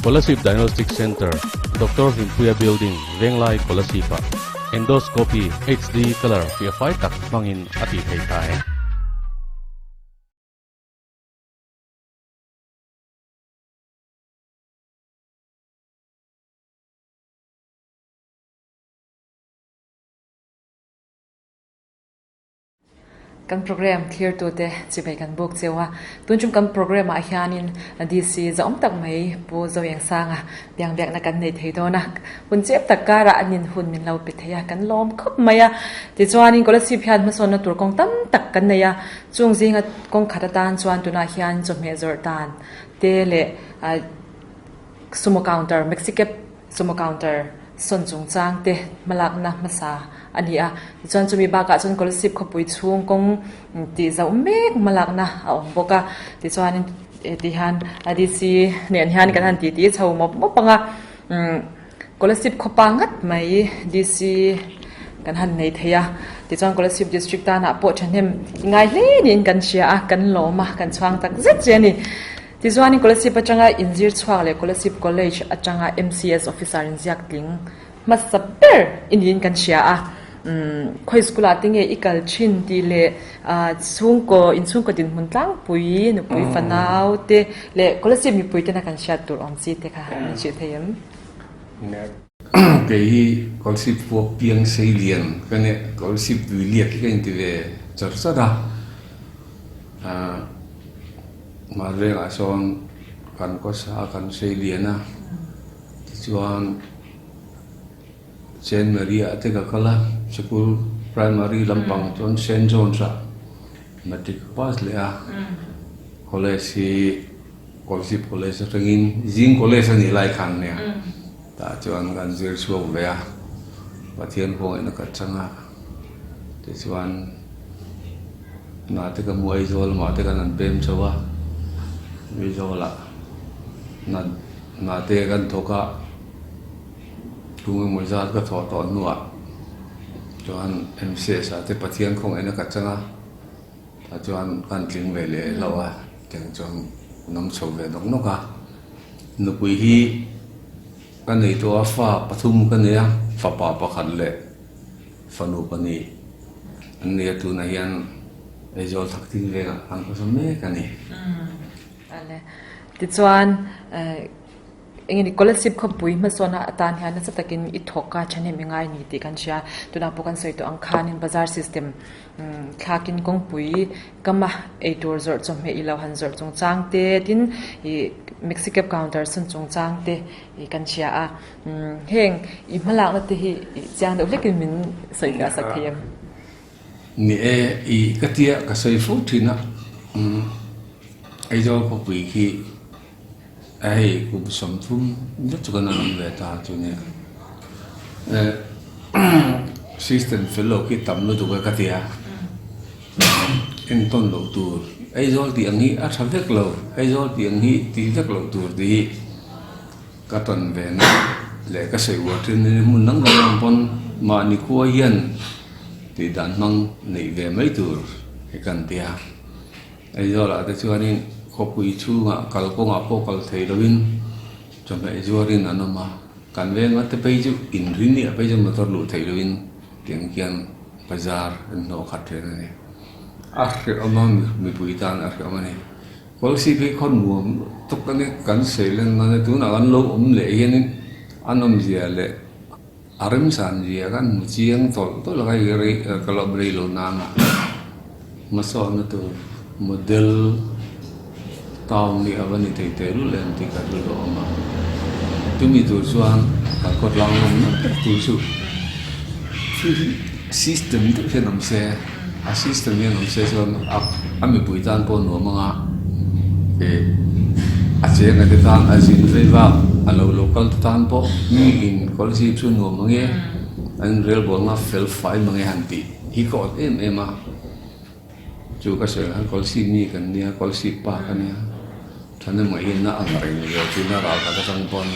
Kolasib Diagnostic Centre, Doctor Hlimpuia Building, Venglai Kolasib-ah Endoscopy HD Colour fiahfai tak hmangin a tih theih ta e. Kan program thlirtute chivei kan buk cheu a, tun chung kan program ah hianin DC zahawm tak mai Pu Zoengsanga biangbiakna kan nei thei dawn a, hun chep tak karah an in hun min lo pe thei a, kan lawm khawp mai a. Tichuanin Kolasib hian hmasawnna tur kawng tam tak kan nei a, chung zinga kawng khat atan chuan tunah hian chawhmeh zawrh dan te leh sumo counter, Maxicab Sumo counter sawn chungchang te hmalakna hmasa a ni a, tichuan chumi bakah chuan Kolasib khawpui chhung kawng tih zauh mek hmalakna a awm bawk a, tichuanin ti hian DC nen hian kan han titi chho mawp mawp ang a, Kolasib khawpa ngat mai DC kan han nei thei a, tichuan Kolasib district tanah pawh thahnem ngai hle niin kan hria a, kan lawm a, kan chhuang tak zet che a ni. Tichuanin Kolasib atanga inzir chhuak leh Kolasib College atanga MCS officer inziak tling hmasa ber i niin kan hria a. Khawi school ah te nge i kal thin tih leh chhungkaw inchhungkaw dinhmun tlangpui nupui fanau te leh Kolasib mipui tena kan hriat tur awm chi te kha min hrilh thei em? Kei hi Kolasib puak piang sei lian ka nia, Kolasib tui liak hi ka inti ve char char a. Hmarvengah sawn kan kawsa kan sei lian a, tichuan Saint Maria ah te ka kal a, sikul primary lampang chuan Saint John's ah matric ka pass leh a, college hi Kolasib college atangin zing college a nih lai khan nia tah chuan kan zir chhuak ve a, Pathian khawngaihna ka chang a, tichuan. Hna te ka hmu Aizawl lamah te kan han pem chho a, Aizawlah hna hna te kan thawk a, tum emaw zat ka thawh tawh hnuah chuan MCS ah te Pathian khawngaihna ka chang a, tah chuan ka han tling ve leh hlauh a, tiang chuan an awm chho ve nawk nawk a, nupui hi ka nei tawh a, fa pathum ka nei a, fapa pakhat leh Fanu pahnih an nei a, tunah hian Aizawl Thakthing vengah an khawsa mek a ni. Ale. Tichuan engemaw scholarship khawpui hmasawnna atan hian nasa takin i thawk a thahnem i ngai ni tih kan hria. Tunah pawh kan sawi tawh ang khanin bazar system thlakin kawngpui kama eitur zawrh chawhmeh i lo han zawrh chungchang te tin ih Maxicab counter sawn chungchang te ih kan hria a. Heng i hmalakna te hi chiang deuh hlekin min sawi fiah sak thei em? Ni e, i ka tia ka sawi fo thin a, Aizawl khawpui khi a hei kum 30 zet chu kan han awm ve ta chu nia. System fel lo khi tam lutuk e ka tia, entawn loh tur Aizawl tih ang hi a tha vek lo, Aizawl tih ang hi tih vek loh tur tih hi. Ka tawn ve na leh ka sawi uar thin in hmun dang dang ang pawn mahni khua hian tih dan hmang neih ve mai tur hi kan ti a. Aizawlah te chuanin khawpui chhungah kalkawngah pawh kal thei loin chawhmeh zuarin an awm a, kan venga te phei chu inrin leh phei chu motor luh theih loin tiang khian bazar an hnawh khat thin a ni. A hrehawm a mipui tan a hrehawm a ni. Kawlsip hi khaw nuam tuk a ni, kan sawi len nan e, tunah kan lo awm leh hianin a nawmzia leh a remsanzia kan hmu chiang tawlh tawlh a, hei rei ka lo rei lo nana hmasawnna tur model town hi a va ni thei teh lul em tih ka rilru a awm a, chumi tur chuan kan khawtlang nawmna ber tur chu thil system deuh hian awm se. A system hian awm se chuan a mipui tan pawh nuam ang a, ih a chenga te tan a zin vei vak a lo lo kal te tan pawh mi in kawlzip chu nuam ang e, an inrel bawl nga fel fai mang e han tih hi ka awt em em a, chu ka sawi ang khan kawlsip mi kan nia kawlsip pa ka nia thahnem ah hian a ang reng ve thin a ral khat atang pawn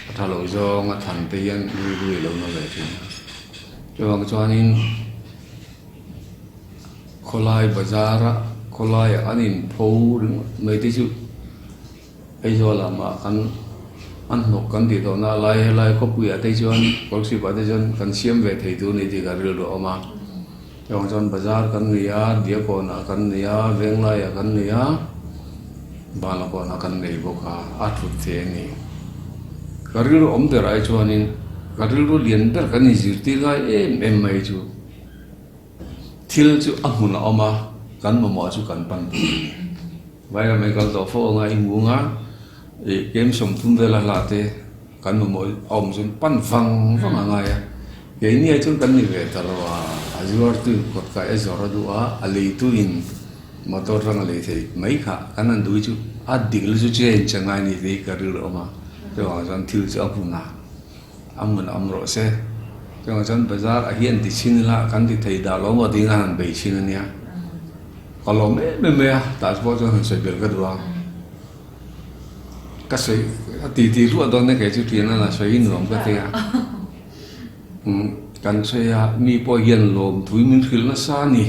a tha lo zawng a than te hian rilru i lo na ve thin a. Chuvang chuanin khawlai bazara khawlaiah an inpho ringawt mai te chu Aizawl ah mah kan an hnawk kan tih tawh na lai helai khawpui ah te chuan Kolasib ah te chuan kan siam ve thei tur a ni tih ka rilru a awm a. Chuvang chuan bazar kan nei a, Diakawn ah kan nei a, Venglai ah kan nei a, Balakawn ah kan nei bawk a, a thut thei a ni. Ka rilru awm ber ai chuanin ka rilru lian ber kan inzirtir ngai em em mai chu thil chu a hmun a awm a, kan mamawh chu kan pan tur a ni. Vairam ei kal tawh fo anga i hmu anga ih kem 30 vela hla te kan mamawh a awm chuan pan vang vang a ngai a, keini ah chuan kan ni ve ta lo a, a zuartu in kawt kai a zawrh a duh a, a leitu in motor rang a lei theih mai kha kan han duh hi chu a dik lu chu change a ngai ni tih hi ka rilru a awm a, chuvang chuan thil chu a hmun a. A hmun a awm rawh se. Chuvang chuan bazar a hian ti chhin ila kan ti thei dah lo maw tiin a han bei chhin a nia. Ka lawm em em mai a, tah pawh chuan han sawi belh ka duh a. Ka sawi a ti ti hluah dawn e kei chu thian a la sawi nuam ka ti a. Kan sawi a, mi pawh hian lawm thui min hrilh nasa a ni.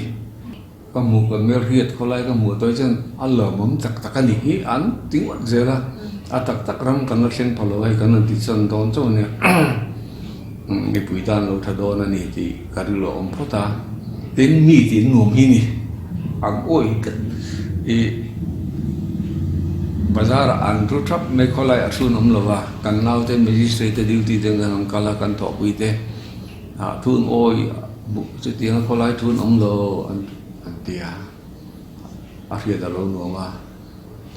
Ka hmuh ka hmel hriat khawlai ka hmuh tawh hi chuan a lawmawm tak tak a ni hi an ti ngawt zel a, a tak tak ram kan la thleng pha lo hei kan rawn ti chan dawn chauh a nia mipui tan lo tha dawn a ni tih ka rilru a awm phawt a, tin mi tih nuam hi ni ang awi tlat ih bazar ah an thu thap mai khawlai a chhun awm lo va kan naute magistrate te duty te an rawn kal a kan thawhpui te. Ah thun awi buk chutianga khawlai thun awm lo an an ti a, a hriat a lo nuam a,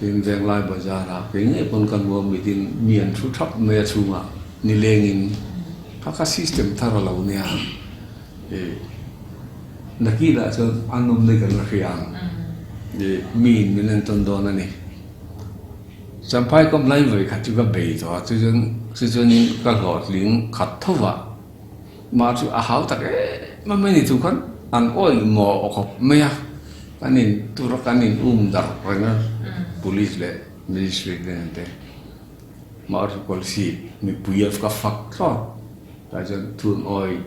tin Venglai bazar ah kei ngei pawn ka nuam mitin mi an thu thap mai a chhungah nilengin kha kha system thar a lo nia ih nakinah chuan a nawm daih kan la hria ang ih miin min entawn dawn a ni. Champhai kawm lai vawi khat chu ka bei tawh a, chu chuan chu chuanin ka hlawhtling khat tho va, mah chu a hau tak em em mai ni chu khan an awih maw khawp mai a, kan in tur a kan in um darh reng a, police leh magistrate nen te mah chu kawlsip mipui a ka fak thlawt, tah chuan thun awih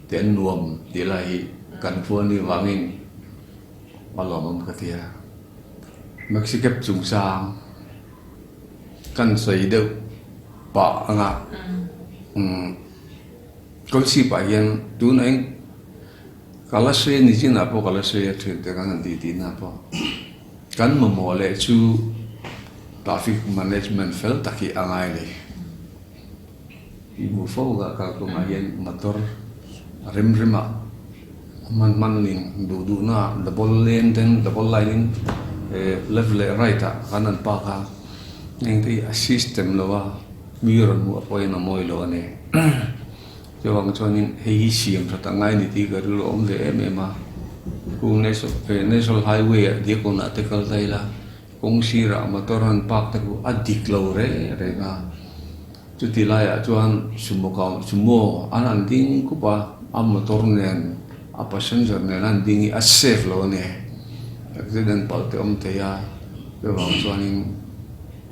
te an nuam tih lai hi kan phuan ni vangin. A lawmawm ka ti a, Maxi cab chungchang kan sawi deuh pah anga Kawlchhip ah hian tuna eng ka la sawi a ni chinah pawh ka la sawi a thian te kan han tih tih na pawh kan mamawh leh chu traffic management fel tak hi a ngai a ni. I hmuh fo ka kalkawngah hian motor a rem rem a, hman hman ning duh duh na double lane ten double line in left leh right ah khan an park a, heng te hi a system lo a, mi rawn hmuh pawhin a mawi lo a ni. Chuvang chuanin hei hi siam that a ngai a ni tih ka rilru a awm ve em em a, kung national highway ah Diakkawnah te kal ta ila kawng sirah motor an park te pawh a dik lo reng reng a. Chuti laiah chuan sumo kau sumo an han ding khup a, a motor nen a passenger nen an ding hi a safe lo a ni. Accident palh te awm thei a, chuvang chuanin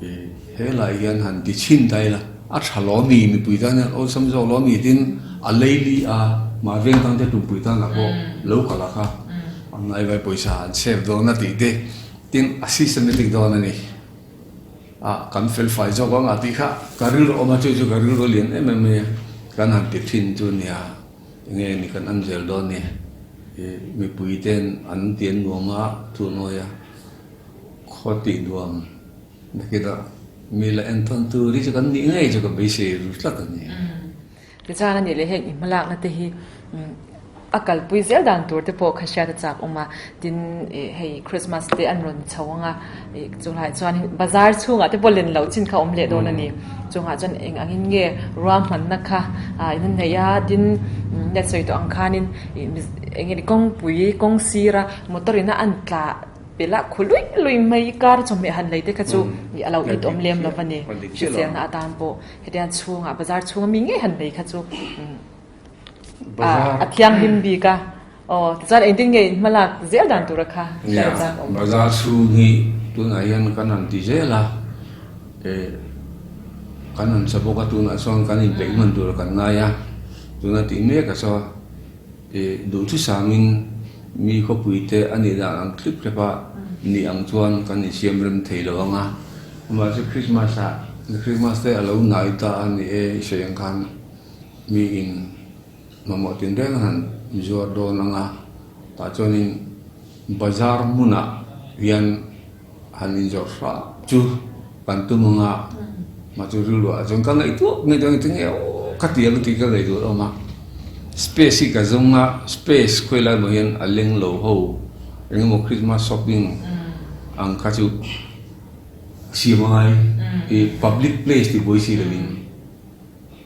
ih helai hian han ti chhin ta ila a tha lo a mi mipui tan hian awlsam zawk lo a mi tin a leili a mah veng tan te tumpui tan ah pawh lo kal a kha an ngaivai pawisa an save dawn a tih te tin a systematic dawn a ni. Ah kan fel fai zawk ang a tih kha ka rilru awm a chu chu ka rilru lian em em mai a kan han ti thin chu nia enge ni kan an zel dawn ni ih mipui ten an ti an nuam a thu nawi a khaw tih nuam nakina mi la entawn tur hi chu kan nih ngei chu ka beisei ru tlat a ni. Tichuan a nih leh heng i hmalakna te hi a kalpui zel dan tur te pawh kha hriat a chak awm a, tin ih hei Christmas te an rawn chho ang a, ih chungah chuan bazar chhungah te pawh len loh chin kha a awm leh dawn a ni. Chungah chuan eng angin nge ruahmanna kha in an neih a, tin net sawi tawh ang khanin ih eng nge ni kawngpui kawng sira motor ina an tla Pela khu lui lui mai kar chawhmeh han lei te kha chu a lo it awm lem lo va ni. Hriselna atan pawh hetiang chhungah bazar chhunga mi ngei han lei kha chu a thianghlim bik a. Aw tichuan engtin nge in hmalak zel dan tura kha hriat a chak awm. Bazar chhung hi tunah hian kan han ti zel a, kan han sa bawk a tunah chuan kan inpeih hman tur kan ngai a, tuna tih mek a saw. I duhthusangin mi khawpui te a nih dan ang thlip thlep a nih ang chuan kan insiam rem thei lo ang a. Mahse Christmas ah Christmas te a lo nai ta a ni e i sawi ang khan mi in mamawh tinreng han zuar dawn ang a, tah chuanin bazar hmunah hian han inzawrh hrah chu kan tum ang a, mahse rilru ah chuan ka ngaihtuah ngaihtuah ngaihtuah nge aw ka ti ang tih ka ngaihtuah hlawm a, space hi ka zawng a, space khawilai maw hian a leng lo ho eng emaw Christmas shopping ang kha chu siam a ngai i public place tih buai si lovin.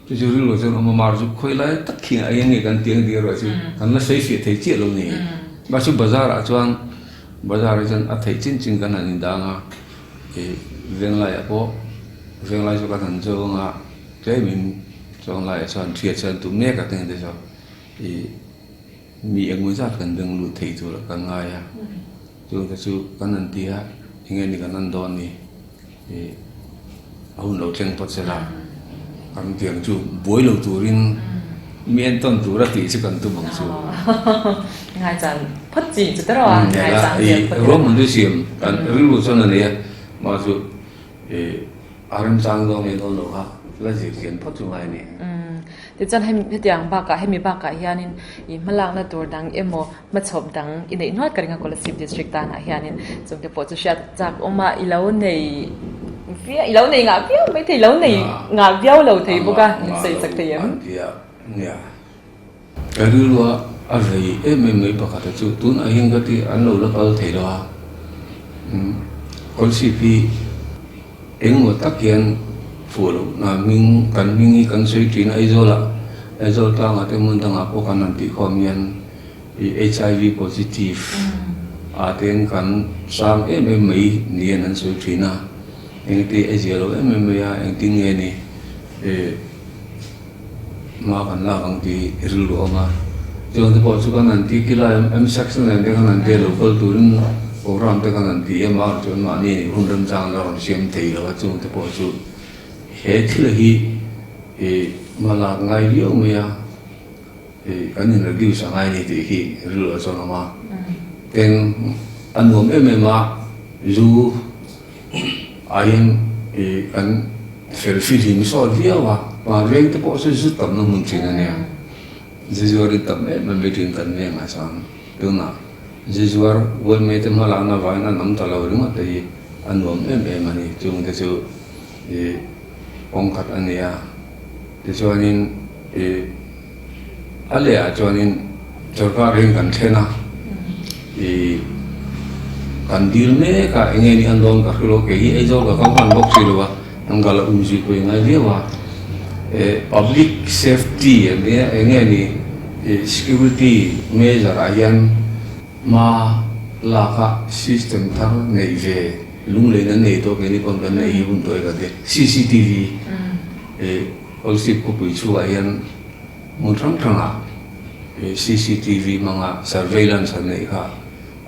Chu chu rilru chuan awm a mar chu khawi lai tak khi a eng nge kan ti ang tih erawh chu kan la sawi fiah thei chiah lo ni. Mahse bazar ah chuan bazar ah chuan a theih chin chin kan han indang a, ih venglaiah pawh venglai chu kan han zo ang a, tlemin chuanglaiah chuan thiat chuan tum mek a teng te chu ih mi engmaw zat kan beng lut thei tur ah kan ngai a, chungte chu kan han ti a eng nge ni kan han dawn ni. Ih a hun lo thleng phawt se la, kan tiang chu buai lo turin mi entawn tura tih chu kan tum ang chu. Ngaichan phawt chi chu ta rawh a, ngaichan tiang phawt ila. Ruahman chu siam kan rilru chuan a nei a, mah chu ih a remchang zawng nge dawn lo kha la zir chian phawt chu ngai a ni. Tichuan hemi hetiang bakah hemi bakah hianin ih hmalakna tur dang emaw Hmachhawp dang i neih nual ka ring a Kolasib District tanah hianin chungte pawh chu hriat chak awm a, i lo nei viau, i lo nei ngah viau mai thei, i lo nei ngah viau lo thei bawk a, min sawi chak thei em? Nia, ka rilru a a vei em em mai pakhat a chu tunah hian ka ti an lo la kal thei lo a, Kolasib hi engmaw tak hian fuh loh na hming kan hming hi kan sawi thin a Aizawl ah Aizawl tlangah te hmun dangah pawh kan han tih khawm hian ih HIV positive ah te kan sang em em mai niin an sawi thin a, engti a zia lo em em mai a, engtin nge ni ih hma kan lak ang tih rilru a awm a, chuan te pawh chu kan han ti khi lai M section nen te khan han tia lo kal turin program te khan han ti em a, chuan mahni hun remchang la rawn siam thei lo a, chung te pawh chu he thil hi ih hma lak ngai viau mai a. Ih kan in reduce a ngai ni tih hi rilru a chuan awm a, teng a nuam em em a, zu ah hian ih kan fel fihlim sawt viau a, van veng te pawh chu zu tamna hmun thin a nia, zu zuar in tam em em mai thin kan vengah chuan tunah zu zuar uaimai te hmalakna avangin an awm ta lo ringawt te hi a nuam em em a ni, chung te chu ih kawng khat a ni a, tichuanin ih. A lehah chuanin sorkar hi kan thlen a, ih kan dil mek a, eng nge ni an dawn ka hre lo, kei hi Aizawl ka kal hman bawk si lo a, an kal a um zui pawh i ngai viau a, eh public safety an nia eng nge ni ih security measure ah hian hma lak a system thar neih ve lungleina nei tawh keini pawn kan nei hi hun tawh e kan ti cctv ih. Kawlsip khawpui chhuah hian hmun hrang hrangah cctv hmanga surveillance an neih kha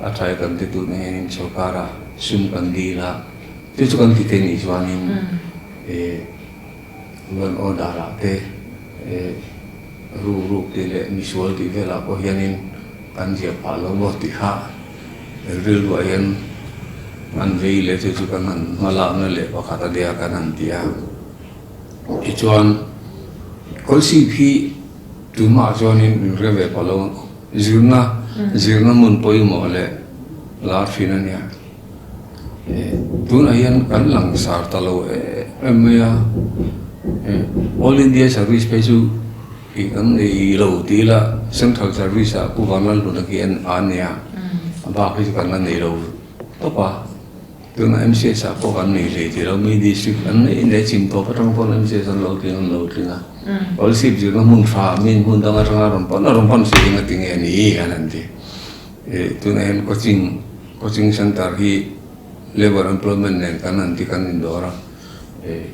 a tha e kan ti tun hianin sorkara sum kan dil a, chu chu kan ti thei nih chuanin law and order ah te ruk ruk tih leh misual tih velah pawh hianin kan ziah phah lo maw tih kha rilruah hian an vei leh chu chu kan han hmalakna leh pakhat a nia kan han ti a. Tichuan, Kawlsip hi tumah chuanin min hre ve pah lo, zirna, zirna hmun pawimawh leh lar thin a nia. Tunah hian kan langsar ta lo em mai a, All India Service phei chu kan nei lo ti ila Central Service ah Pu Vanlalhluna khi a nia, a bak hi chu kan la nei lo tawp a. Tunah MCS ah pawh kan nei hlei tih lo, mi district an nei leh chim tawp atang pawn MCS an lo tling an lo tling a. Scholarship zirna hmun tha mi hmun dang atanga rawn pan a rawn pan si eng a ti nge ni an han ti. Ih tunah hian coaching coaching center hi labour employment nen kan han ti kan indawr a, ih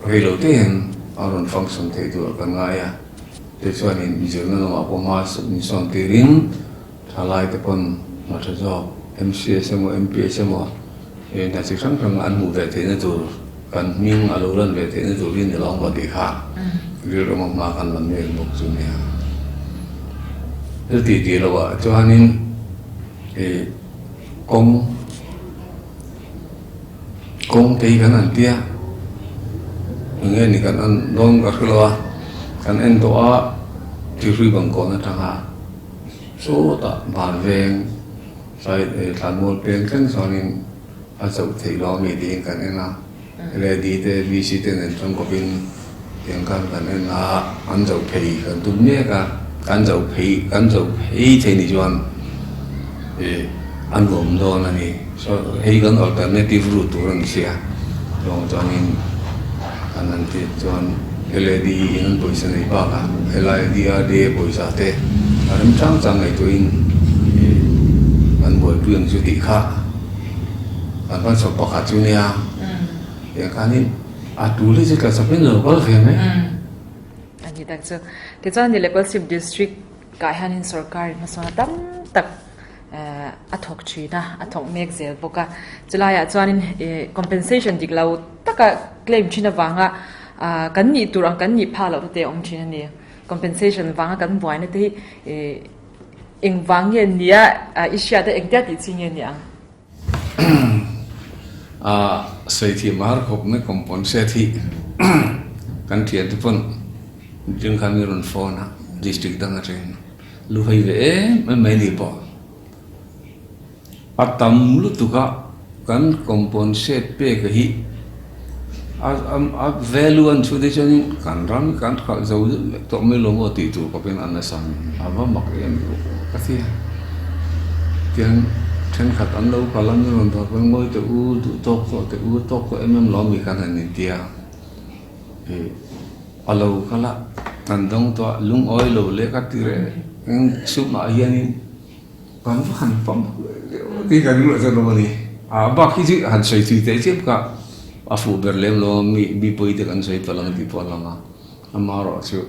rei lo te hian a rawn function thei tur kan ngai a. Tichuanin zirna lamah pawh hma min sawn tirin Thalai te pawn hna tha zawk MCS emaw MPS emaw he hna chi hrang hrang an hmuh ve theihna tur kan hming a lo lan ve theihna tur hi ni lo ang maw tih kha rilru hma kan la mek bawk chu nia. Thil tih tih loh ah chuanin ih kawng. Kawng te hi kan han tia, eng nge ni kan en dawn ka hre lo a, kan en tawh a, Thirhrui Bangkawn atanga sawtah van veng side eh thlanmual peng thleng chuanin a chauh theih lo ami tiin kan en a, LAD te VC te nen chuan kawpin tiang khan kan en a, an zoh phei kan tum mek a, kan zoh phei kan zoh phei thei ni chuan eh a nuam dawn a ni. Saw hei kan alternative route tur a ni sia, chuang chuanin kan han tih chuan LAD in an pawisa nei bakah helai DRDA pawisa te a rem chang chang ngaihtuahin ih an buaipui ang chu tih kha kan hman chawp pakhat chu nia, tiang khanin a tul hi chu tla chawpin lo kal ve mai. A ni tak chu. Tichuan Nilekolsip District kah hianin sorkar in hmasawn a tam tak. a thawk thin a, a thawk mek zel bawk a. Chulaiah chuanin ih compensation dik lo taka claim thin avanga ah kan nih tur ang kan nih phak loh te a awm thin a ni. Compensation vanga kan buaina te hi ih engvang nge nia i hriat a engtia tih chi nge ni ang? Ah sawi thiam a har khawp mai compensate hi kan thiante pawn ding khan mi rawn phone a district dang atangin. Lu hei ve em em mai ni pawh a tam lutuk a kan compensate pek hi a a value an chhut hi chuanin kan ram kan khalh zo deuh vek tawh mai lo maw tih tur khawpin an nasa a va mak em ka ti a tiang thenkhat an lo kal a mi rawn dawr pawn ngawi teh u duh tawk tawh teh u tawk tawh em em lo mi khan han intia ih. A lo kal a, kan dawng tawh a, lungawi lo leh ka ti reng eng sumah hianin kan va han pam tih kan ruah chuan awm a ni. A bak hi chu han sawi thui teh chiam kha a fuh ber lem lo a, mi mi pawi te kan sawi palh ang tih pawh a lang a, amaherawhchu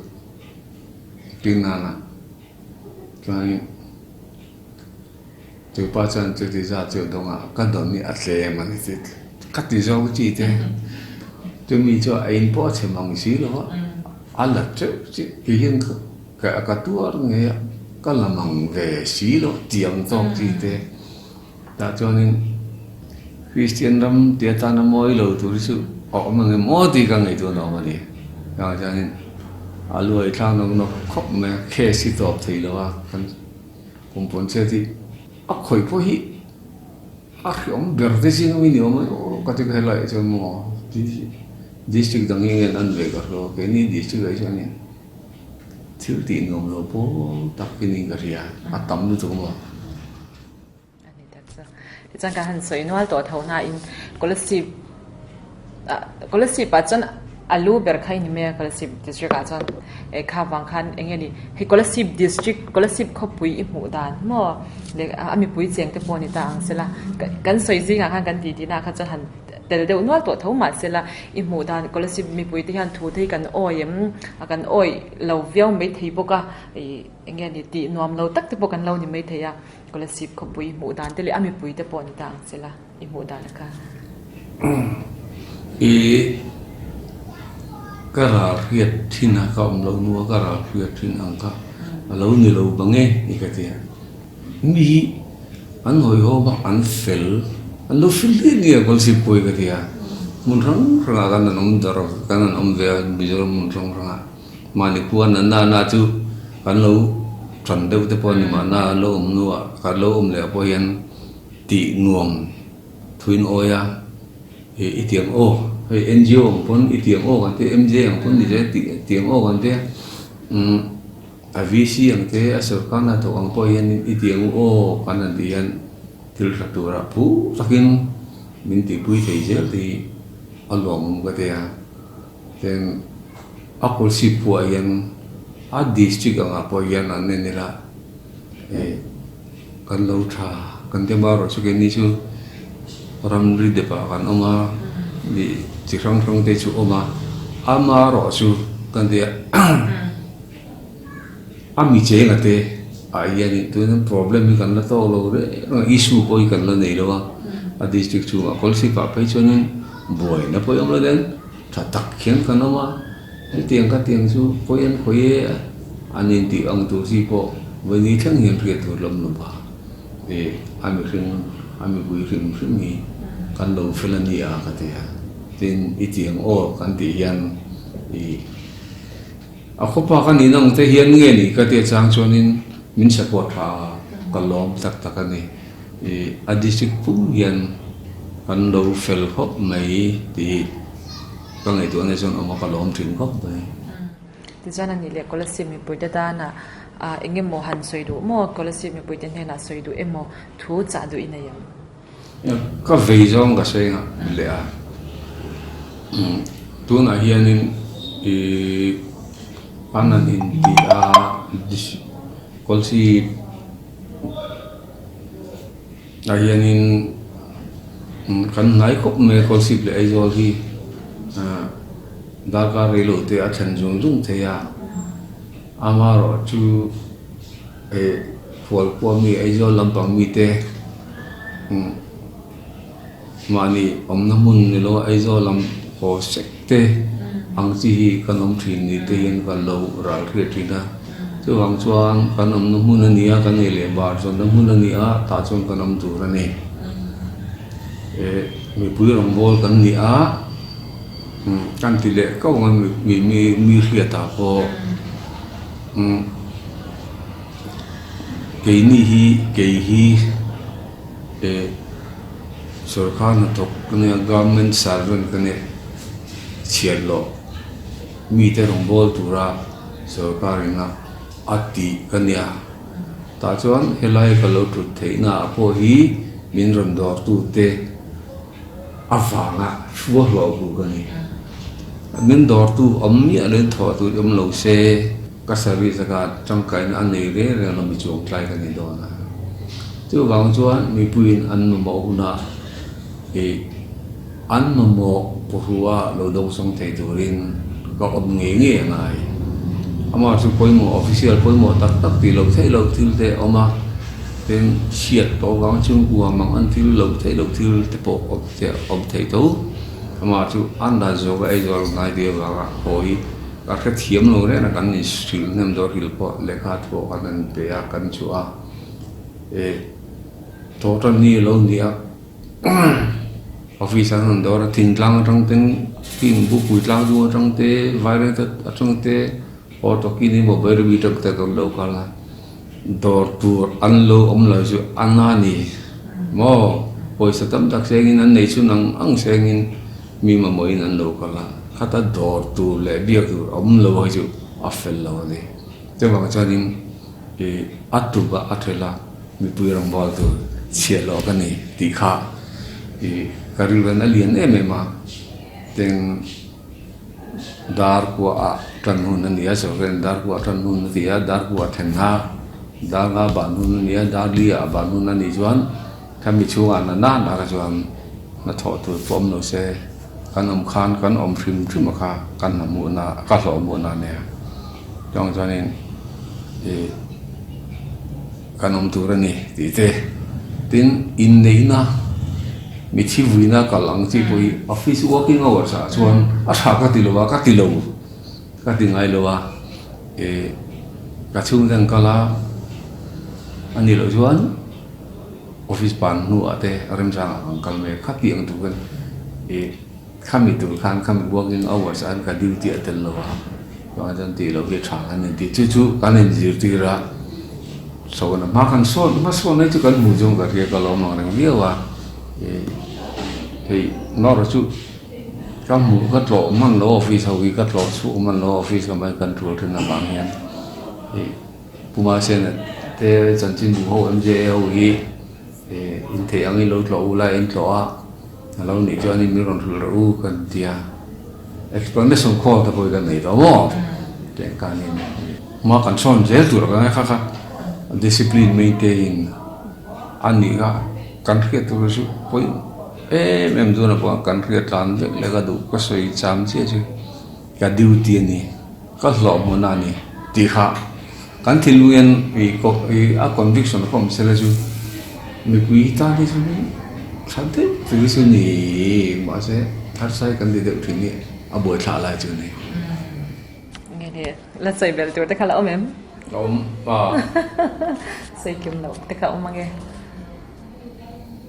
tin nana chuanin Chupa chuan chuti zat chu dawng a, ka dawn hi a tlem a ni tih ka ti zawk chi te. Chumi chu a in pawh a chhe mang si lo a, a la teuh chiah ti hian ka ka tuar ngei a, ka la mang ve si lo tiang tawk chi te. Tah chuanin Kristian ram ti atana mawi lo tur hi chu a awm ang em aw tih ka ngaihtuah nawm a ni. Chuvang chuanin a luai thlak nawk nawk khawp mai a, case hi tawp thei lo a kan. Kum pawn chhiat hi a khawih pawh hi a hriawm ber te zing ami ni awm a aw ka ti ka helai ah chuan maw district dang hi ngen an ve ka hria keini district ah hi chuanin thil tih nuam lo pawl tak hi niin ka hria a tam lutuk maw. A ni tak chu. Tichuan kan han sawi nual tawh tho nain Kolasib ah Kolasib ah chuan a lu ber kha i ni mai a Kolasib district ah chuan eh kha vang khan eng nge ni hei Kolasib district Kolasib khawpui i hmuh dan maw leh a mipui cheng te pawh a ni ta ang sela kan sawi zingah khan kan titi na kha chuan han tel deuh nual tawh tho mah sela i hmuh dan Kolasib mipui te hian thu te hi kan awi em a kan awi lo viau maithei bawk a ih eng nge ni tih nuam lo tak te pawh kan lo ni maithei a. Kolasib khawpui i hmuh dan te leh a mipui te pawh ni ta ang che la, i hmuh dan a kha. I ka ral hriat thin a, ka awm loh hnu a ka ral hriat thin ang kha a lo ni lo bang e ni ka ti a. Mi hi an hawihhawm a, an fel, an lo fel hle nia Kolasib pawh hi ka ti a. Hmun hrang hrangah khan an awm darh a, kan an awm ve a Mizoram hmun hrang hrangah. Mahni khua na na na chu kan lo tan deuh te pawh a ni mahna an lo awm hnuah kan lo awm leh pawh hian tih nuam thuin awi a, ih i tiang aw hei NGO ang pawn i tiang aw kan tia MJ ang pawn ni se tih tiang aw kan tia umm a VC ang te a sorkar hnathawk ang pawh hian i tiang aw kan han tih hian thil tha tura phu takin min tihpui thei zel te hi a lawmawm ka tia. Tin, a Kolasib pawh hian a district angah pawh hian an en ila ih kan lo tha kan ti amaherawh chu keini chu ramri depah kan awm a ih chi hrang hrang te chu awm a amaherawh chu kan ti a a mi chenga te ah hianin tuna problem hi kan la tawk lo reng a issue pawh hi kan la nei lo a a district chhungah Kolasib ah phei chuanin buaina pawh hi awm lo den. Tha tak hian kan awm a, hetiang ka tiang chu pawi an khawi e an intih ang tur chi pawh vawiini thleng hian hriat tur lam lo va, ih a mihring a mipui hrim hrim hi Kan lo fel a nia ka ti a. Tin, i ti ang aw kan tih hian i a khawpa ka nihna ang te hian nge ni ka tia chang chuanin min support tha a, ka lawm tak tak a ni. I a district pum hian kan lo fel khawp mai tih hi ka ngaihtuah na chuan awm a, ka lawm thin khawp mai. Tichuan a nih leh Kolasib mipuite tana eng emaw han sawi duh maw? Kolasib mipuite hnenah sawi duh emaw thu chah duh i nei ang? Ka vei zawng ka sawi nghah leh a, tunah hianin ih an han inti a Kolasib ah hianin kan hnai khawp mai a Kolasib leh Aizawl hi. Darkar rei loh te a thlen zung zung thei a, amaherawh chu eh Khualkhua mi Aizawl lampang mite mahni awmna hmun ni lo Aizawl lam haw sek te ang chi hi kan awm thin ni te hian kan lo ral hriat thin a, chuvang chuan kan awmna hmun a ni a, kan ei leh bar zawnna hmun a ni a, tah chuan kan awm tur a ni. Eh mipui rawngbawl kan ni a. Kan ti leh ko ang a mi mi mi hriatah pawh keini hi kei hi eh sorkar hnathawk ka nia government servant ka nia chhiat loh mite rawngbâwl tura sorkar ina a tih ka nia tah chuan helai ka lo ṭut theihna ah pawh hi min rawn dawrtute. Avanga hrual hlawh bu ka ni. Min dawrtu awm miah lo in thawh tur awm lo se, ka service aka tangkaina a nei reng reng lo mi chuang tlai ka ni dawn a. Chuvang chuan mipuiin an mamawh hunah ih an mamawh pawhrua lo dawngsawng thei turin ka awm ngei ngei a ngai. Amah chu pawimawh official pawimawh tak tak tih loh theih loh thil te a awm a, tin hriat tawh vang chhungkua mang an thil loh theih loh thil te pawh awm te awm thei tho. Amah chu an dan zawk a Aizawl ngai ve avanga haw hi ka hrethiam lo reng a, kan inhrilh hnem dawr hrilh pawh lehkha thuah kan han pe a, kan chhuah a, eh thawhtan ni a lo ni a. Office an rawn dawr a, thingtlang atang ten team bupui tlang dung atang te vaireng te atang te auto kin emaw bairabi atang te kan lo kal a, dawr tur an lo awm lo chu a na ni maw pawisa tam tak sengin an nei chhun ang ang sengin mi mamawhin an lo kal a, khata dawr tur leh biak tur a awm lo hi chu a fel lo a ni. Chuvang chuanin ih a tuk a a ṭhel a. Mipui rawngbâwl tur chhiat loh ka ni tih kha ih ka rilruin a lian em em a, tin dar kuaah ṭan hun a ni a, sorkar dar kuaah ṭan hun a ti a, dar kuaah then a, dar nga ban hun a ni a, dar li ah ban hun a nih chuan khami chhungah na na na kha chuan hnathawh tur pawh awm lo se kan awm khan kan awm hrim hrim a kha kan hna hmuhna ka hlawh hmuhna a nia chuang chuanin ih. Kan awm tur a ni tih te, tin inneihna mi thi vuina kal ang chi pawh hi office working hours ah chuan a tha ka ti lo a, ka ti lo, ka ti ngai lo a, eh ka chhungte an kal a, a nih loh chuan office pan hnuah te remchangah kan kal mai a, khati ang tur khan eh. Khami tur khan khami working hours an ka duty a tel lo a, chuan chuan tih loh hi tha kan inti. Chu chu kan inzirtir a, chhawna hma kan sawn hma sawn mai chu kan hmuh zawng ka hria ka lawm ang reng viau a, ih hei nawr chu ka hmuh ka tlawh hman lo office ho hi ka tlawh chhuak hman lo office lamah hian kan tul thin avang hian ih Pu Mahsena te chanchinbu ho MJA ho hi ih intheih angin lo tlawh u lai a intlawh a. A lo nih chuan in min rawn hrilh rawh u kan ti a, explanation call te pawh hi kan nei tawh maw? Tih ang khanin hma kan sawn zel tur ang kha kha discipline maintain a nih kha kan hriat tur chu pawi em em dawn a pawh kan hriat tlan vek leh ka duh ka sawi cham chiah chu ka duty a ni. Ka hlawh hmun a ni tih kha kan thinlung hian ih a conviction kha awm sela chu mipui tan hi chuan tha deuh tur hi chu ni mahse tharsai kan ti deuh thin hi a buaithlah lai chu a ni. Nge ni la sawi belh tur te kha la awm em? Awm a. Sawi kim loh te kha awm ange.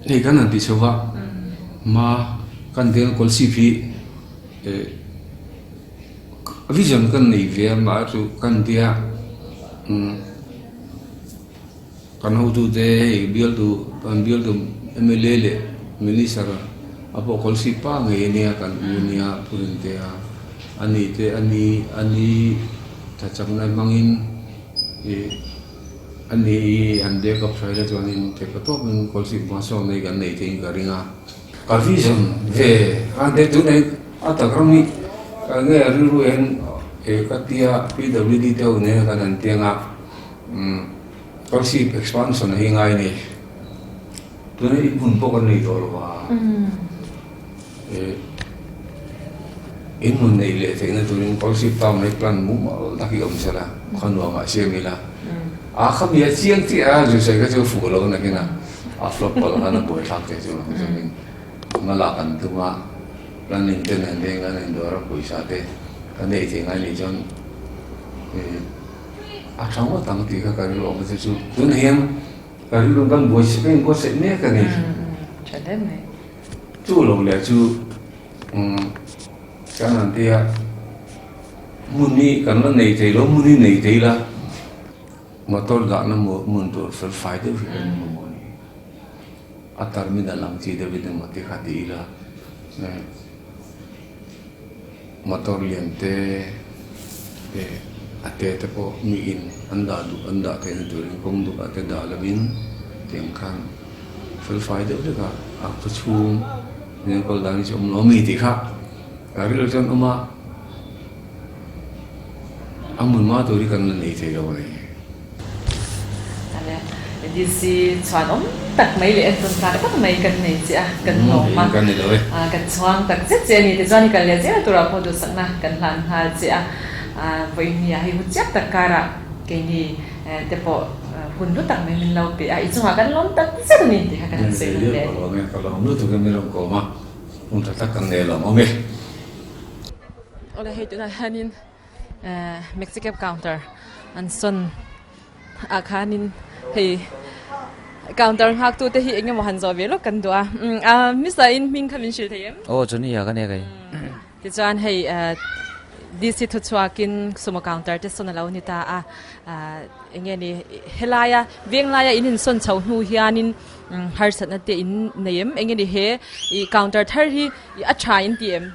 Hei kan han ti chho va. Hma kan veng Kolasib hi vision kan nei ve a mah chu kan tia kan hotute hei bialtu kan bialtu mla leh minister a pawh Kolasib pa ngei a nia kan u a nia Pu Rintea a ni te a ni a ni thachakna hmangin ih. A ni i an backup hrai la chuanin theihpa tawpin Kawlsik hmasawn hi kan nei theiin ka ring a. Ka vision ve a te tunah hi a tak ram hi ka nge a rilru hian e ka tia PWD te ho nen khan an tiang a Kawlsik expansion hi ngai a ni. Tunah i hmun pawh kan nei tawh lo a. In hmun neih leh theihna turin Kolasib town hi plan mumal tak hi awm sela, khaw nuamah siam ila. A khami a chiang chiah a, Zusawi kha chu fuh lo nakin a, a flop palh khan a buaithlak thei chu ang chuanin hma lak an tum a, planning te nen veng an indawr a, pawisa te kan nei thei ngai nih chuan a tha ngawt ang tih kha ka rilru awm a chu chu tunah hian ka rilru kan buai ka inbuatsaih mek a ni. Chu lo leh chu kan han ti a, hmun hi kan la nei thei lo, hmun hi nei thei ila motor dahna hmun tur fel fai deuh hi kan mamawh a ni. A terminal ang chi deuhin emaw te kha ti ila motor lian te leh a te te pawh miin an dah duh an dah theihna turin kawng dukah te dah lovin tiang khan. Felfai deuh hlek a, a khaw chhung enkawl dan hi chu awm lo a mi tih kha ka rilru chuan awm a, a hmun hma tur hi kan la nei thei lo a ni. Ale, DC chhuan awm tak mai leh entawn tlak tak mai kan nei che a, kan lawm a, kan chhuang tak zet che a ni. Tichuan i kal leh zel turah pawh duhsakna kan hlan nghal che a, vawiin ah hei hu chiap tak karah keini te pawh hun hlu tak mai min lo pe a, i chungah kan lawm tak zet a ni tih kha kan han sawi nawn leh a ni. Ka lawm e, ka lawm lutuk e min rawn kawm a, hun tha tak kan nei lawm awm e. Awle hei tunah hianin Maxi cab counter an sawn ah khanin hei counter nghak tu te hi eng emaw han zawh ve lawk kan duh a, a hmasa in hming kha min hrilh thei em? Aw Johnny a ka nia kei. Tichuan hei DC thuchhuakin sumo counter te sawn a lo ni ta a, eng nge ni helaia venglaia in insawn chho hnu hianin harsatna te in nei em? Eng nge ni he ih counter thar hi a tha in ti em?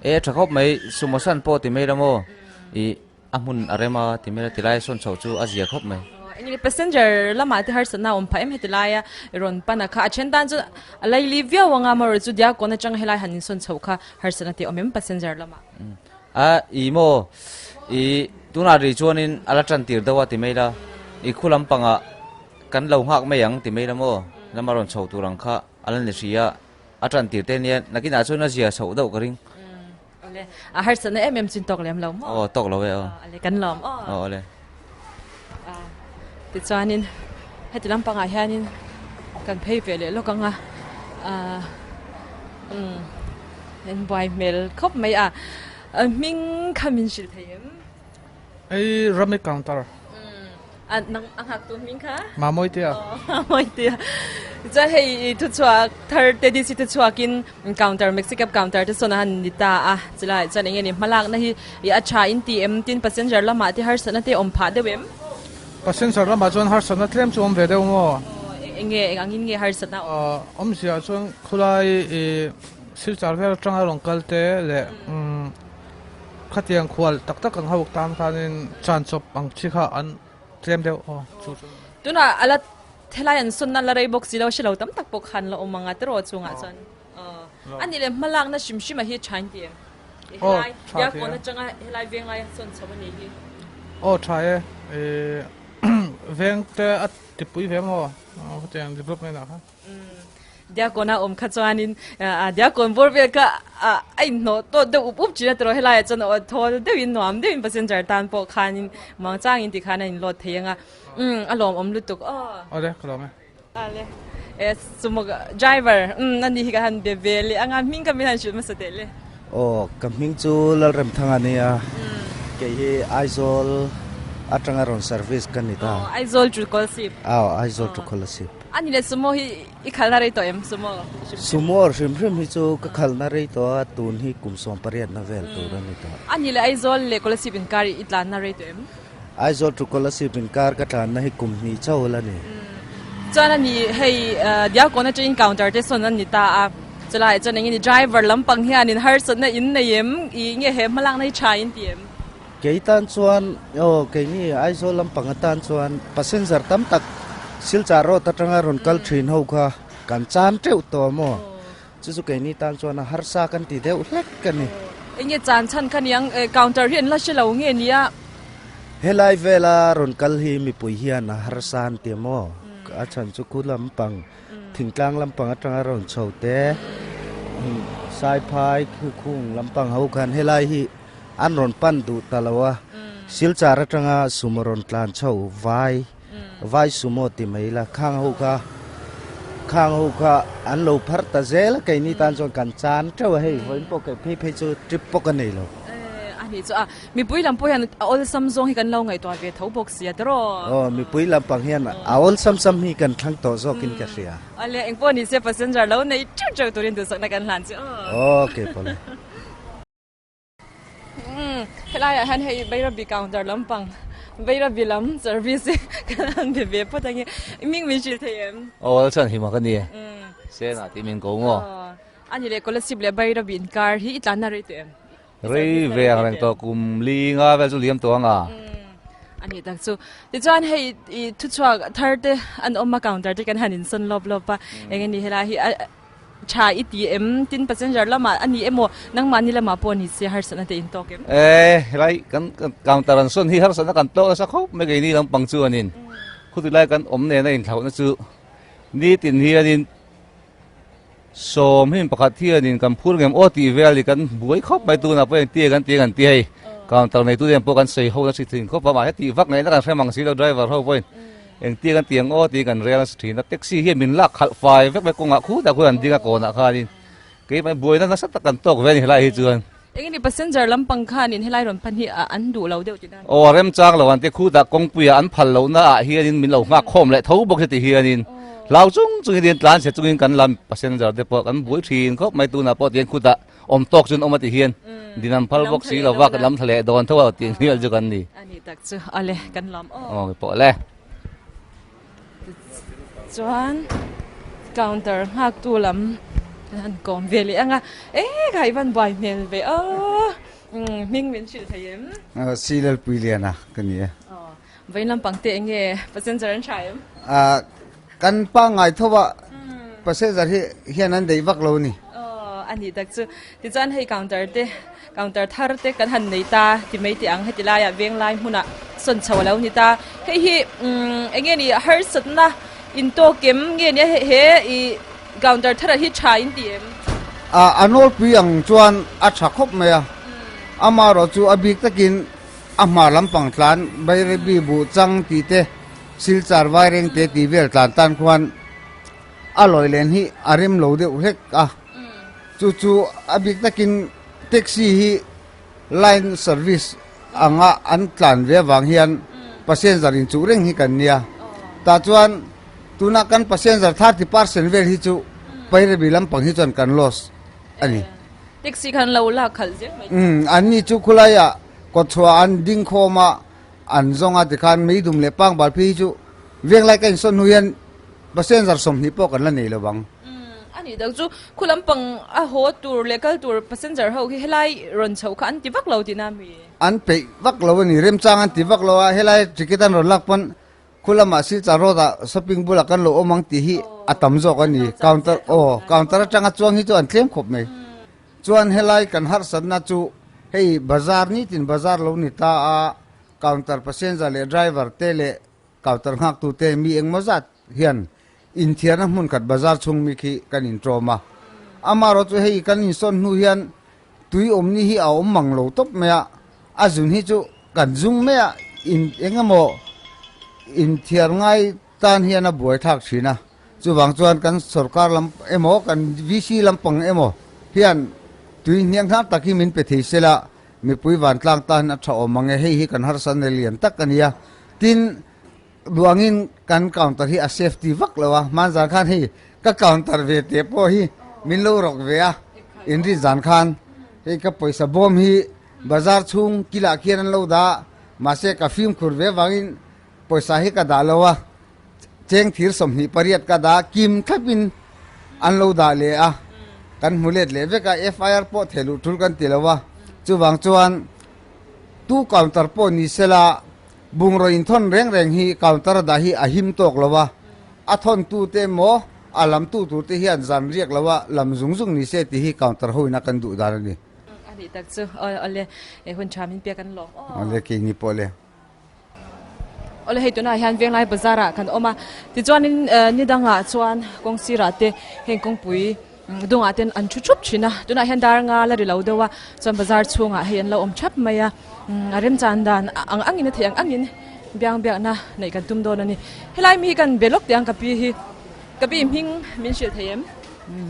E a tha khawp mai, sumo san pawh ti mai la maw ih A hmun a rem a, ti mai a tilai sawn chhoh chu a zia khawp mai. Engine passenger lamah te harsatna a awm phah em heti laia rawn pan a kha a then tan chu a laili viau anga amaherawh chu Diakkawn atanga helai han insawn chhoh kha harsatna te awm em passenger lamah? A i maw i tunah ri chuanin a la tan tir deuh a ti mai la i khu lampangah kan lo nghak mai ang ti mai la maw lama rawn chho tur ang kha a la ni hria a tan tir te nia nakinah chuan a zia chhoh deuh ka ring. Awle, a harsatna em em chin tawk lem lo maw? Aw, tawk lo e aw. Awle, kan lawm aw. Aw, awle. Tichuanin heti lampangah hianin kan phei ve leh lawk ang a, umm in buai hmel khawp mai a, hming kha min hrilh thei em? Hei Rami counter. A nang a nghak tu hming kha? Mamoitea. Mamoitea. Chuan hei i thu chhuak thar te DC thu chhuakin counter Maxi cab counter te sawn a han ni ta a. Chulai chuan enge ni hmalakna hi i a tha in ti em tin passenger lamah te harsatna te awm phah deuh em? Passenger lamah chuan harsatna tlem chu awm ve deuh maw? Enge eng angin nge harsatna awm? Awmzia chuan khulai i silchar vel atanga rawn kal te leh Khatiang khual tak tak ang ho tan khanin chan chawp ang chi kha an tlem deuh aw chu chu. Tunah a la helai an sawnna la rei bawk si lo, hre lo tam tak pawh khan la awm ang a tiraw chungah chuan a nih leh hmalakna hrim hrim a hi tha in ti em? Helai Diakkawn atanga helai venglai a sawn chho a nih hi. Aw tha e, veng te a tipui ve maw khatiang development ah khan. Diakawna awm kha chuanin Diakawn bawr vel kha a inhnawh tawt deuh up up thin a tiraw helaiah chuan aw thawl deuhin nuam deuhin passenger tan pawh khanin muang changin tikhan a inload thei ang a umm a lawmawm lutuk aw. Awle ka lawm e. Ale e sumo driver umm ani hi ka han be ve leh anga hming kha min han hrilh hmasa teh le. Aw ka hming chu Lalremthanga ania kei hi Aizawl atanga rawn service ka ni ta. Aw Aizawl to Kolasib. Aw Aizawl to Kolasib. A ni le sumo hi i khalna rei tawh em sumo hrim hrim? Sumo hrim hrim hi chu ka khalna rei tawh a, tun hi kum 18 na vel tur a ni tawh. A ni le Aizawl leh Kolasib inkar i tlanna rei tawh em? Aizawl to Kolasib inkar ka tlanna hi kum hnih chauh la ni. Chuan a ni hei Diakawna atangin counter te sawn an ni ta a, chulaiah chuan engin i driver lampang hianin harsatna in nei em? I nge he hmalakna hi tha in ti em? Kei tan chuan aw keini Aizawl lampang atan chuan passenger tam tak Silchar road atanga rawn kal thin ho kha kan chan teuh tawh maw? Chu chu keini tan chuan a harsa kan ti deuh hlek a ni. Enge chan chhan kha niang counter hi an la hre lo nge nia? Helai vela rawn kal hi mipui hian a harsa an ti maw? A chhan chu khu lampang thingtlang lampang atanga rawn chho te Saiphai khung lampang ho khan helai hi an rawn pan duh ta lo a, Silchar atanga sumo rawn tlan chho vai Vai sumo ti mai ila khang ho kha khang ho kha an lo phar ta zel a keini tan chuan kan chan teuh a hei vawiin pawh kei phei phei chu trip pawh ka nei lo. A nih chu a mipui lam pawh hian a awlsam zawng hi kan lo ngaihtuah ve tho bawk sia tiraw? Aw mipui lampang hian a awlsam sam hi kan thlang tawh zawkin ka hria. Awle engpawh ni se passenger lo nei teuh teuh turin duhsakna kan hlan chu aw. Okay pawle. Helaiah hian hei Bairabi counter lampang Bairabi lam service hi kan han be ve phawt ange ming min hrilh thei em? Aw Lalchhan hima ka ni e Sena tih min ko maw? A ni leh Kolasib leh Bairabi inkar hi i tlanna rei tawh em? Rei ve ang reng tawh kum li nga vel chu liam tawh ang a. A nih tak chu. Tichuan hei i thuchhuak thar te an awm a counter te kan han insawn lawp lawp a eng nge ni helai hi a Tha i ti em? Tin passenger lamah a ni emaw nangmahni lamah pawh ni se harsatna te in tawk em? E, helai kan counter an sawn hi harsatna kan tawk nasa khawp mai keini lampang chuanin khuti lai kan awm nena inthlauhna chu nitin hianin sawm hi pakhat hianin kan phur ngem aw tih vel hi kan buai khawp mai tunah pawh engtia kan ti kan ti hei counter neitu te pawh kan sawi ho nasa thin khawp a mahse tih vak ngaihna kan hre mang si lo driver ho pawhin Engtia kan ti ang aw tih kan rel nasa thin a, taxi hian min lak khalh fai vek mai kawngah khutah khuan an ding a kawnah khanin keimah buaina nasa tak kan tawk ve a ni helai hi chuan. Engini passenger lampang khanin helai rawn pan hi an duh lo deuh tihna a ni. Aw remchang lo an ti khutah kawngpuiah an phal lohna ah hianin min lo nghak khawm leh tho bawk heti hianin hlau chung chungin in tlan chhe chungin kan lam passenger te pawh kan buai thin khawp mai tunah pawh tiang khutah awm tawk chuan awm a ti hian din an phal bawk si lova kan lam thla leh dawn tho a tih hnial chu kan ni. A nih tak chu a le kan lam aw. Aw pawh le. Chuan counter nghak tu lam kan han kawm ve leh ang a e kha i van buai hmel ve aw hming min hrilh thei em? Si Lalpui Liana ka ni e. Aw vawiin lampang te enge passenger an tha em? Kan pangngai tho a, passenger hi hian an deih vak lo a ni. Aw, a nih tak chu. Tichuan hei counter te, counter thar te kan han nei ta ti mai teh ang. Heti laiah Venglai hmunah sawn chho a lo ni ta. Hei hi eng nge ni harsatna intawk em nge nia he i counter thar hi tha in ti em? A nawlpui ang chuan a tha khawp mai a. Amaherawhchu a bik takin a hmar lampang tlan Bairabi buh chang tih te, Silchar Vairengte tih vel tlan tan khuan a lawi len hi a rem lo deuh hlek a, chu chu a bik takin taxi hi line service anga an tlan ve avang hian passenger inchuh reng hi kan nia. Tah chuan tuna kan passenger 30% vel hi chu Pairabi lampang hi chuan kan loss a ni. Taxi khan lo lak khalh zel mai. An ni chu khulaiah kawtchhuah an ding khawm a. An zawng a tikhan meidum leh pangbal phei hi chu venglai ka insawn hnu hian passenger 20 pawh kan la nei lo vang. A nih tak chu khu lampang a haw tur leh kal tur passenger ho hi helai rawn chhoh kha an ti vak lo tihna mi? An peih vak lo a ni, remchang an ti vak lo a, helai ticket an rawn lak pawn khu lamah Silchar road ah shopping bulah kan lo awm ang tih hi a tam zawk a ni, counter aw counter atanga chuang hi chu an tlem khawp mai. Chuan helai kan harsatna chu hei bazar nitin bazar lo ni ta a, counter passenger leh driver te leh counter nghaktu te mi engmaw zat hian inthiarna hmun khat bazar chhung mi khi kan intawm a. Amaherawh chu hei kan insawn hnu hian tui awmni hi a awm mang lo tawp mai a, a zun hi chu kan zung mai a, in engemaw inthiar ngai tan hian a buaithlak thin a. Chuvang chuan kan sorkar lam emaw kan VC lampang emaw hian tui hniang hnar tak hi min pe thei sela mipui vantlang tan a tha awm ang e, hei hi kan harsatna lian tak a nia. Tin, Duangin kan counter hi a safety vak lo a, hman zan khan hei ka counter ve teh pawh hi min lo rawk ve a, inrin zan khan hei ka pawisa bawm hi bazar chhung kilah khian an lo dah a, mahse ka fimkhur ve avangin pawisa hi ka dah lo a, cheng thir 28 ka dah a, kim thlapin an lo dah leh a, kan hmu let leh vek a, FIR pawh theh luh tul kan ti lo a, chuvang chuan tu counter pawh ni sela Bungraw inthawn reng reng hi counter a dah hi a him tawk lo a, a thawntu te emaw a lamtu tur te hian zan riak lo a lam zung zung ni se tih hi counter ho ina kan duh dan a ni. A nih tak chu aw awle e hun tha min pek an lawm aw. Awle keini pawh le. Awle hei tunah hian Venglai bazar ah kan awm a, tichuanin ni dangah chuan kawng sirah te heng kawngpui Dungah ten an thu thup thin a, tunah hian dar nga la ri lo deuh a, chuan bazar chhungah hei an lo awm thap mai a, a remchan dan ang angin a theih ang angin biang biakna neih kan tum dawn a ni. Helai mi hi kan be lawk teh ang ka pi hi, ka pi hming min hrilh thei em?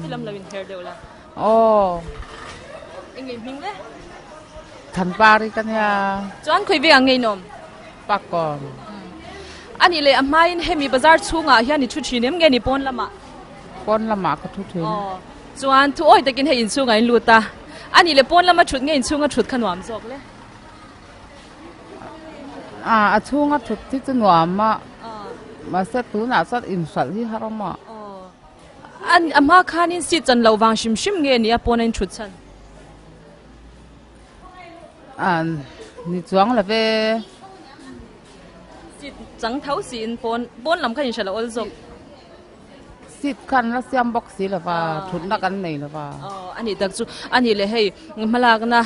Helam lo inher deuh la. Aw. Eng ngei hming le? Thanpari ka nia. Chuan khawi veng ang ngei nawm? Pakawm. A nih leh a hmain hemi bazar chhungah hian i thu thin em nge ni pawn lamah? Pawn lamah ka thu thin. Aw, chuan thu awi takin hei inchhungah in lut a. A nih leh pawn lama thut nge inchhunga thut kha nuam zawk le? A, a chhunga thut hi chu nuam a, mahse tunah chuan inhralh hi har awm a. Aw, a, a hma khanin seat chan loh vang hrim hrim nge ni a pawna in thut chhan? A, ni chuang lo ve. Seat chang tho siin pawn, pawn lam kha inhralh a awl zawk. Seat khan la siam bawk si lo va, thutna kan nei lo va. Aw, a nih tak chu. A nih leh hei, hmalakna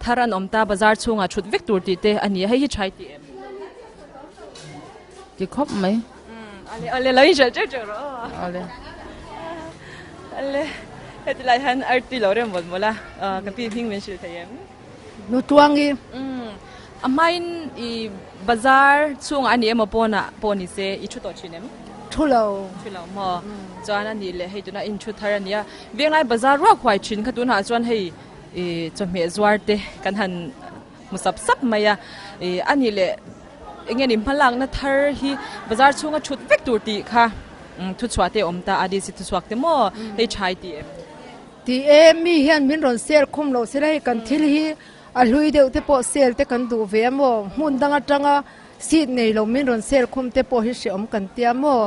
thar an awm ta, bazar chhungah thut vek tur tih te a ni a, hei hi tha i ti em? Ti khawp mai. Ale, ale, lo inhralh teuh teuh rawh aw. Ale. Ale, heti lai hian arti lo rem mawlh mawlh a, ka pi hming min hrilh thei em? Nu Tuangi. Umm, a hmain i bazar chhungah a ni emaw pawnah pawh ni se i thu tawh thin em? Thu lo. Thu lo maw? Chuan a nih leh hei tunah in thu thar a nia. Venglai bazar ruak huai thin kha tunah chuan hei i chawhmeh zuar te kan han hmu sap sap mai a. I a nih leh eng nge ni hmalakna thar hi bazar chhunga thut vek tur tih kha thuchhuah te a awm ta a, DC thuchhuak te maw hei tha i ti em? Ti e, mi hian min rawn sel khum lo sela hei kan thil hi a hlui deuh te pawh sel te kan duh ve a maw, hmun dang atanga seat nei lo min rawn sel khum te pawh hi hreawm kan tia maw.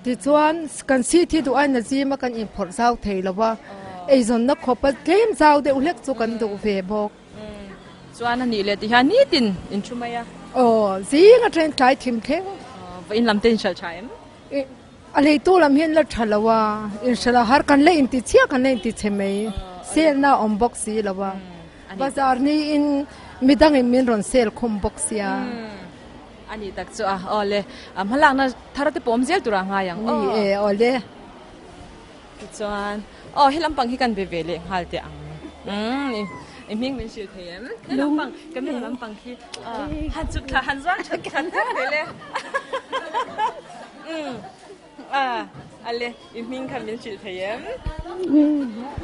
Tichuan kan seat hi duh ain a zim a kan inphawrh zau thei lo a, eizawnna khawpa tlem zau deuh hlek chu kan duh ve bawk. Chuan a nih leh ti hian nitin in thu mai a. Aw, zing atangin tlai thim thleng. Aw, va in lam te in hralh tha em? A leitu lam hian la tha lo a, inhralh a har kan la inti chhia kan la inti chhe mai, selna a awm bawk si lo a, bazar niin midangin min rawn sel khum bawk sia. A nih tak chu a, aw le, hmalakna thar te pawh awm zel tur a ngai ang aw. Ni e, aw le. Tichuan, aw he lampang hi kan be ve leh nghal teh ang. Umm, i hming min hrilh thei em? He lampang, camera lampang khi han chuk thla, han zuang that that vek thei le. Umm, a, ale, i hming kha min hrilh thei em?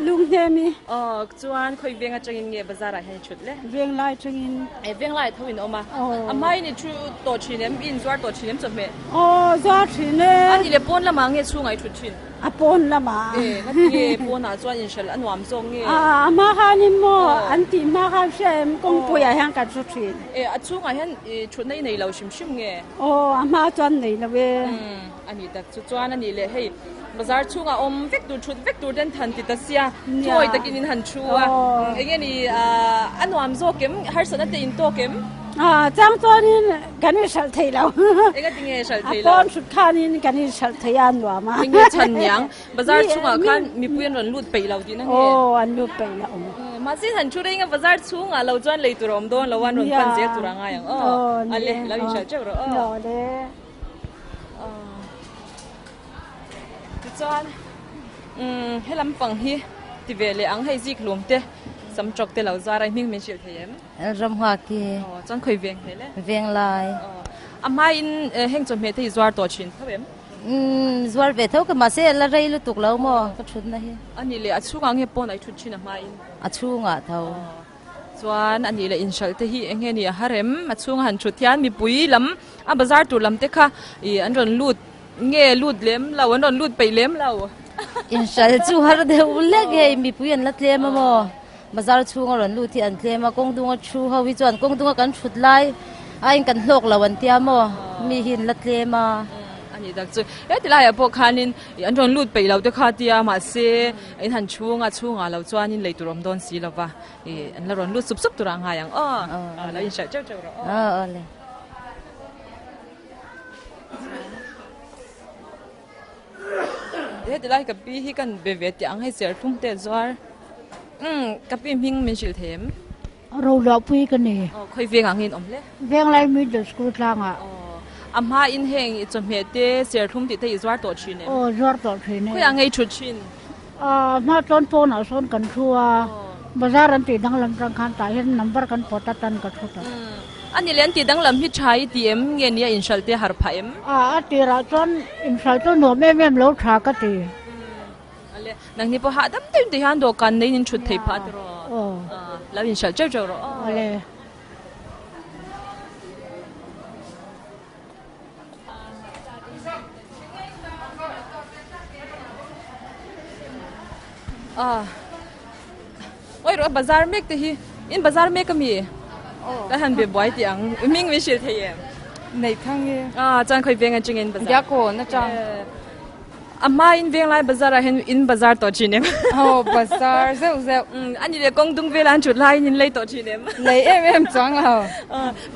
Lung hnem i. Aw, chuan khawi veng atangin nge bazar ah hian i thut le? Veng lai atangin. E, veng lai tho in awm a. A hmain i thu tawh thin em? I inzuar tawh thin em chawhmeh? Aw, zuar thin e. A nih leh pawn lamah nge chhungah i thut thin? A pawn lamah. E, ngati nge pawnah chuan inhralh a nuam zawk nge? A, a hma khanin maw an tih hma khan hria em kawngpuiah hian kan hru thin. E, a chhungah hian i thutna i nei lo hrim hrim nge? Aw, a hma chuan nei lo e. Umm, a nih tak chu chuan a nih leh hei bazar chhungah awm vek tur thut vek tur ten han ti ta sia, thuawi takin in han thu a, eng nge ni a nuam zawk em? Harsatna te in tawk em? A, chang chuanin Kan inhralh thei lo. Enga ti nge hralh thei lo? A pawn hrut khanin kan inhralh thei a nuam a. Enge chhan niang? Bazar chhungah khan mipui an rawn lut peih lo tihna nge? Aw, an lut peih lo. Mahse han thu reng a bazar chhungah lo chuan lei tur a awm dawn lo a, an rawn pan zel tur a ngai ang aw. Ale, lo inhralh teuh rawh aw. Ale. Tichuan, umm, he lampang hi ti ve leh ang hei zik hlum te, sam tawk te lo zar a, i hming min hrilh thei em? Ram nghak hi. Aw, chuan khawi veng hle le? Veng lai. Aw, a hmain heng chawhmeh te hi zuar tawh thin tho em? Umm, zuar ve tho ka mahse la rei lutuk lo maw ka thutna hi. A nih leh a chhungah nge pawn a i thut thin a hmain? A chhungah tho. Aw. Chuan a nih leh inhralh te hi eng nge ni a har em? A chhunga han thut hian mipui lam a bazar tur lam te kha ih an rawn lut nge lut lem lo an rawn lut peih lem lo. Inhralh chu har deuh lek hei mipui an la tlem a maw? Bazar chhunga rawn lut hi an tlem a, kawng dunga thu ho hi chuan kawng dunga kan thut lai aiin kan hlawk lo an tia maw? Mi hi an la tlem a. A nih tak chu heti laiah pawh khanin ih an rawn lut peih lo te kha tia mahse in han chhunga chhungah lo chuanin lei tur awm dawn si lo va. Ih an la rawn lut sup sup tur ah ngai ang aw lo inhralh teuh teuh rawh aw. Aw le. Heti lai ka pi hi kan be ve teh ang hei serthlum te zuar umm ka pi hming min hrilh thei em? Roluahpui ka ni. Aw khawi vengah nge in awm hle? Venglai Middle School tlangah. Aw a hma in heng i chawhmeh te serthlum tih te i zuar tawh thin em? Aw zuar tawh thin e. Khawiah nge i thut thin? A hma chuan pawnah sawn kan thu a, bazar an tih danglam tang khan tah hian number kan pawt a tan ka thu ta. A ni leh an tih danglam hi tha i ti em? Nge nia inhralh te har phah em? A, a tirah chuan inhralh chu nuam em em lo tha ka ti. Ale, nangni pawh hahdam deuh te hian dawhkan neiin in thut thei phah tiraw? Aw. Lo inhralh teuh teuh rawh aw. Ale. Oi rawh bazar mek te hi in bazar mek ami ka han be buai tih ang hming min hrilh thei em nei thang e a chuan khawi veng atang in bazar ya ko na chang A hmain Venglai Bazar ah hian in bazar tawh thin em? Aw bazar zeuh zeuh. A ni leh kawng dung velah an thut laiin in lei tawh thin em? Lei em em chuang lo.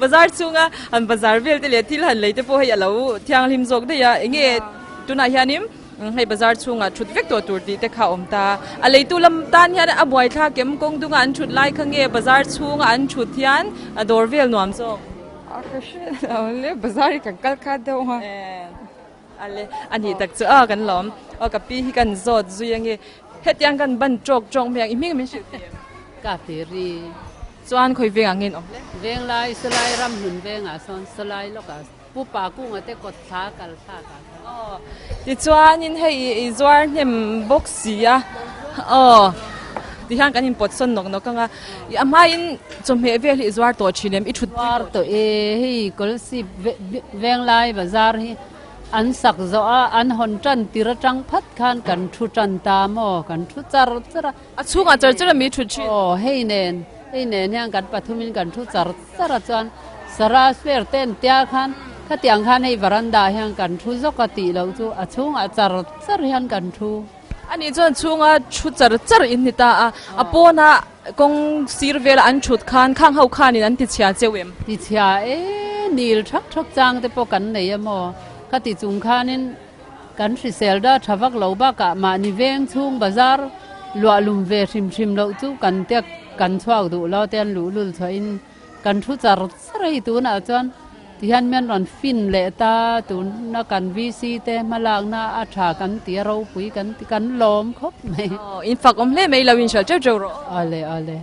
Bazar chhunga han bazar vel te leh thil han lei te pawh hei a lo thianghlim zawk daih a, enge tunah hianin hei bazar chhungah thut vek tawh tur tih te kha a awm ta. A leitu lam tan hian a buaithlak em? Kawng dunga an thut lai kha nge bazar chhunga an thut hian a dawr vel nuam zawk? A ka hre lo le, bazar hi kan kal khat deuh a. Ale, a nih tak chu a kan lawm. Aw ka pi hi kan zawt zui ange. Hetiang kan ban tawk tawk mai ang, i hming min hrilh thei em? Ka ti ri. Chuan khawi vengah nge in awm hle? Venglai, Sawlai ram hlun vengah sawn Sawlai lawkah Pu Pakunga te kawt thla kal thlak ah khan. Aw, tichuanin hei i zuar hnem bawk si a, aw tihian kan inpawt sawn nawk nawk ang a, i a hmain chawhmeh vel hi i zuar tawh thin em? I thut pui tawh? Zuar tawh e, hei Kawlsip Venglai bazar hi An sak zawh a, an hawn tan tir atang phat khan kan thu tan ta maw? Kan thu char char a. A chhungah char char a mi thu thin. Aw, hei nen, hei nen hian kan pathumin kan thu char char a chuan Sarah Square te an tia khan khatiang khan hei veranda ah hian kan thu zawk a tih loh chu a chhungah char char hian kan thu. Ani chuan chhunga thu char char in ni ta a, a pawna kawng sir vela an thut khan khang ho khanin an tichhia cheu em? Tichhia e, nil thak thak chang te pawh kan nei a maw? Ka ti chung khanin kan hrisel da tha vak lo bakah mahni veng chhung bazar luah lum ve hrim hrim loh chu kan tia kan chhuak duh lo te an luhlul chhuahin Kan thu char char hei tunah chuan tihian mian rawn fin leh ta tuna kan VC te hmalakna a tha kan ti a ropui kan ti kan lawm khawp mai. Aw in fak awm hle mai lo in hrilh teuh teuh rawh. Awle awle.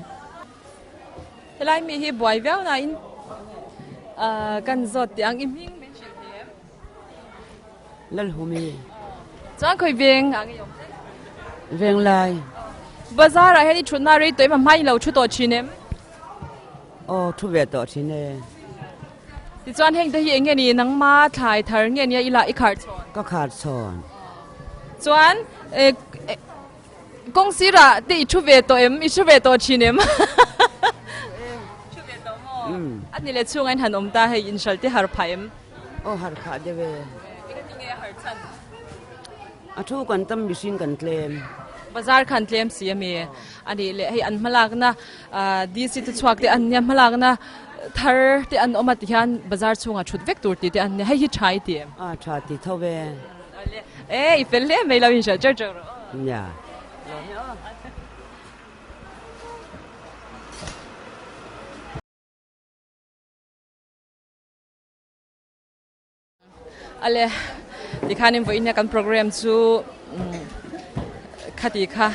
Helai mi hi buai viau na in kan zawt tih ang i hming min hrilh thei em? Lalhumi. Chuan khawi veng ah nge i awm hle? Venglai. Bazar ah hian i thutna rei tawh em a hma in lo thu tawh thin em? Aw, thu ve tawh thin e. Tichuan heng te hi eng nge ni nangma thlai thar nge nia i lah i khar chhawn? Ka khar chhawn. Chuan kawng sirah te i thu ve tawh em? I thu ve tawh thin em? Thu ve tawh maw? A ni leh chhungah in han awm ta hei inhralh te har phah em? Aw har phah deuh e. Engati nge a har chhan? A thu kan tam mihring kan tlem. Bazar khan tlem si a mi? A nih leh hei an hmalakna DC te chhuak te an nia hmalakna thar te an awm a ti hian bazar chhungah thut vek tur tih te an nia hei hi tha i ti em? A tha ti tho ve. E i fel hle mai lo inhrilh teuh teuh rawh aw. Nia. Ale, tikhanin vawiin hian kan program chu khati kha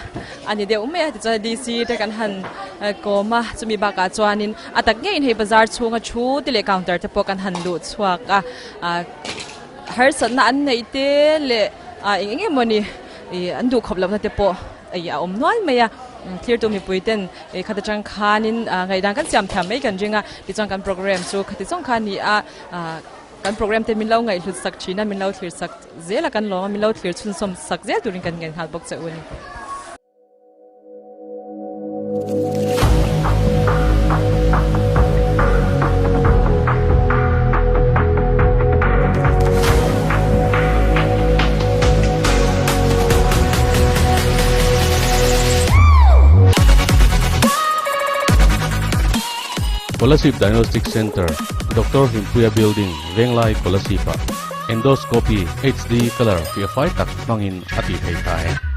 a ni deuh mai a, tichuan DC te kan han kawm a, chumi bakah chuanin a tak ngeiin hei bazar chhunga thu te leh counter te pawh kan han luh chhuak a, harsatna an neih te leh eng eng emawni ih an duhkhawp lohna te pawh a awm nual mai a. Thlirtu mipui ten khata tang khanin ngaihdan kan siam thiam mai kan ring a, tichuan kan program chu khati zawng kha a ni a, kan program te min lo ngaihhlut sak thin a, min lo thlir sak zel a kan lawm a, min lo thlir chhunzawm sak zel turin kan ngen nghal bawk che u a ni. Kolasib Diagnostic Centre, Doctor Hlimpuia Building, Venglai Kolasib-ah Endoscopy HD Colour fiah fai tak hmangin a tih thei ta e.